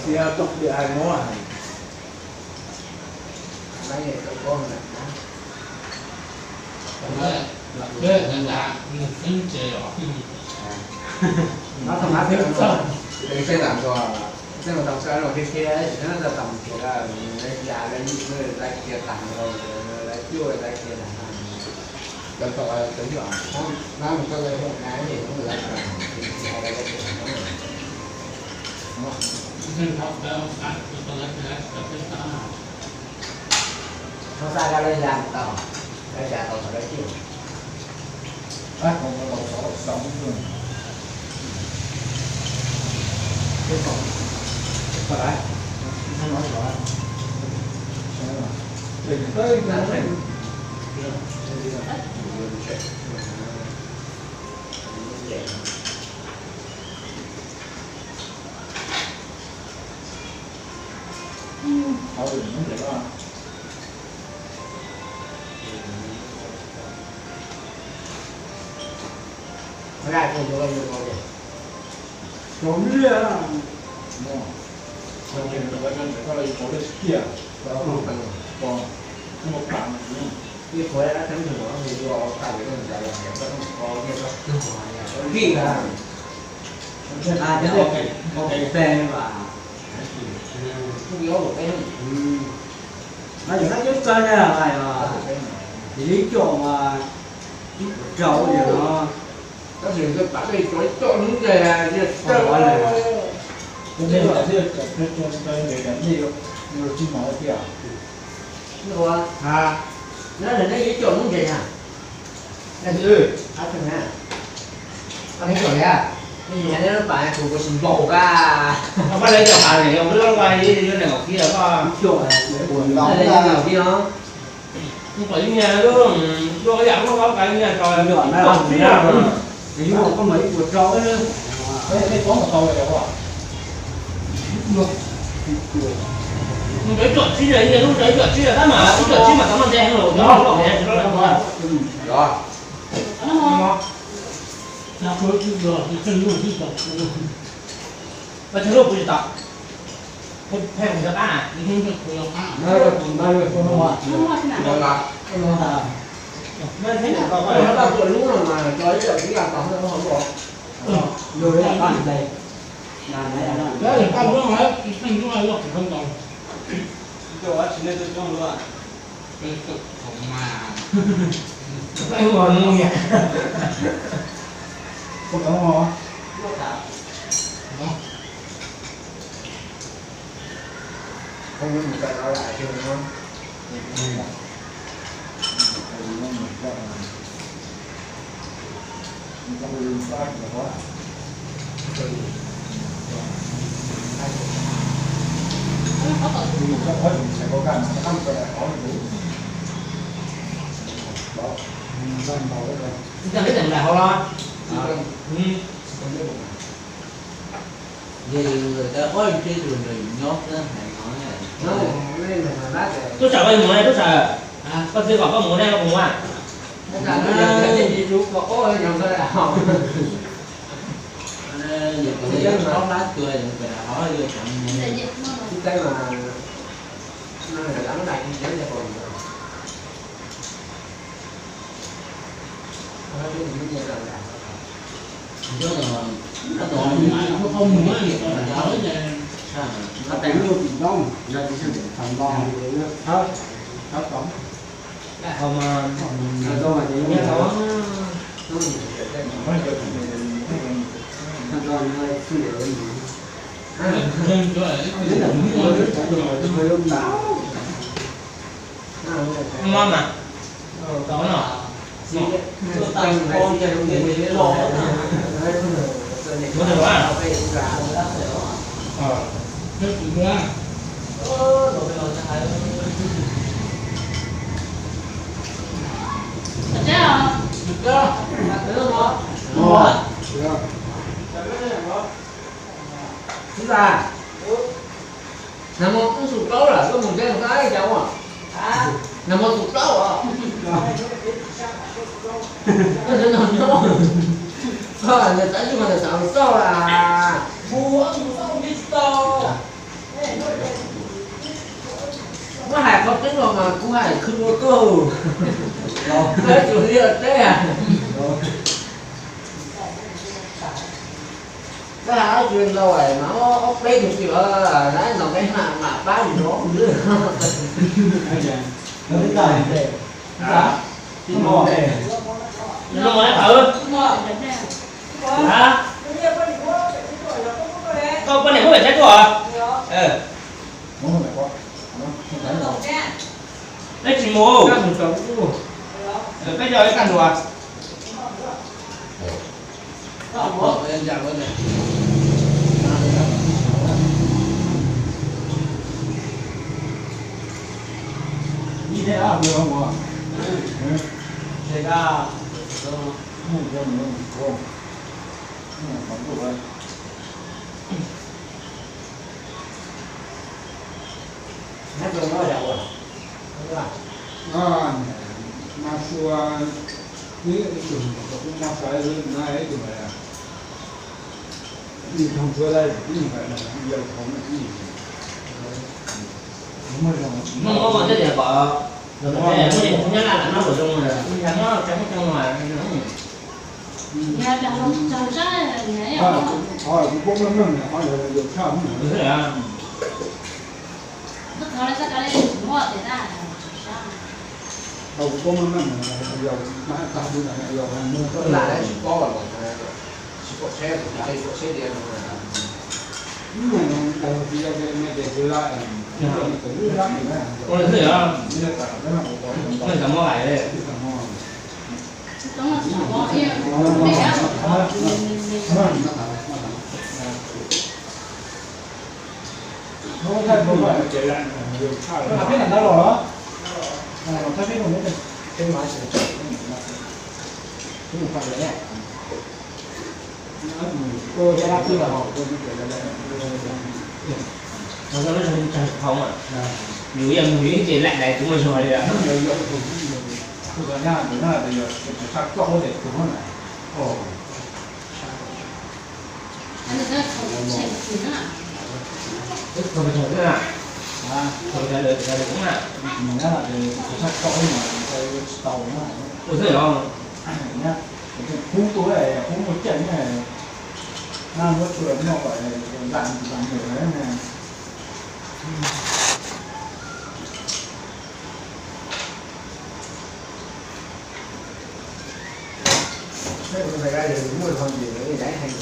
Txiv tau tau tias hais muab hais. Nó tau mab txawj no, txawj tau sab no thiab thiab, tsis tau tau mus kiag, lawv yam lawv lawv kiag tas, lawv cuaj lawv kiag tas. Cov tau cov yog, no mus tau lawv hu na, lawv Thov xa ra lawv ya tau, lawv ya tau txog lawv cwj. Mas yog kab coob txawg na, yog ib co mas ib puas rau li no. Tab sis pam tej cov ib co hnub ntseg, nej cov hnub ntseg na. Ab, nej cov pam kuv kuv tsis npaum kab. Koj lawv cov pam ne, yog lub loj ib yog nees nkaum kib, koj nees nkaum kib no. Pom ib niag lub, lub yam lub qab ib niag tau ib puas rau. Ib puas tsib, ib lub ib puas tsib, tab mas ib puas tsib mas tau noj ntej heev los, loj loj tsis loj lawm. Pab tsis lub kuv tsis tau. Peb kuv cov qab na, ib hnub kuv cov qab. Ib co neb teem nram hauv los? Yog yus ntawm tau ob yus tsib tus nrog yus nyob xwb hais no. Tub Sam, koj yuav mus ne Tub Sam? Koj txiv kom koj mus ne, koj puas mus? Yus tus yog tau hlab tua yus pem hov yus tseem mus. Mama. Tau no. Muab tau a. Ib a, nag hmo wb xum plaub lawm, koj mus ntsia koj ib cas ua? Nag hmo xum plaub os. Koj ntsia no nyob, koj ntsia xav tsis mas ntsia xav mus txog las. Muab hais qhov tseeb los mas kuv hais khwv dua kawg. Koj tsis li teb. Koj hais tsis ntau mas ob peb tug twg los na, no peb mam pab mus no. Zoo li qhov, koj poj niam muab pem saib tuaj. Peb tsis mus, peb yog ib tag ntua. Mas sua, ib tug kuj muaj sawv na, ib tug ib thoo suav lawm, ib yam thoo ib. Muaj muaj tias kom los muaj nyab laj lam noj kom zoo, lam noj cov muaj coob no. Kuv poob meej meej, qhov ntawd yus tshaj meej. Kuv poob meej meej, yog mas tag li yog tsis pom tsheb, tsis pom tsheb tias. Yus yog mus ib ce laim lais kuv muaj zog li. Ua txij os, kub tu, kub muaj ceem, muab tsuas noj kom zam zam mus na. Peb tus ntxhais Kab Lis muaj hoo ces lawv yeej ib heev.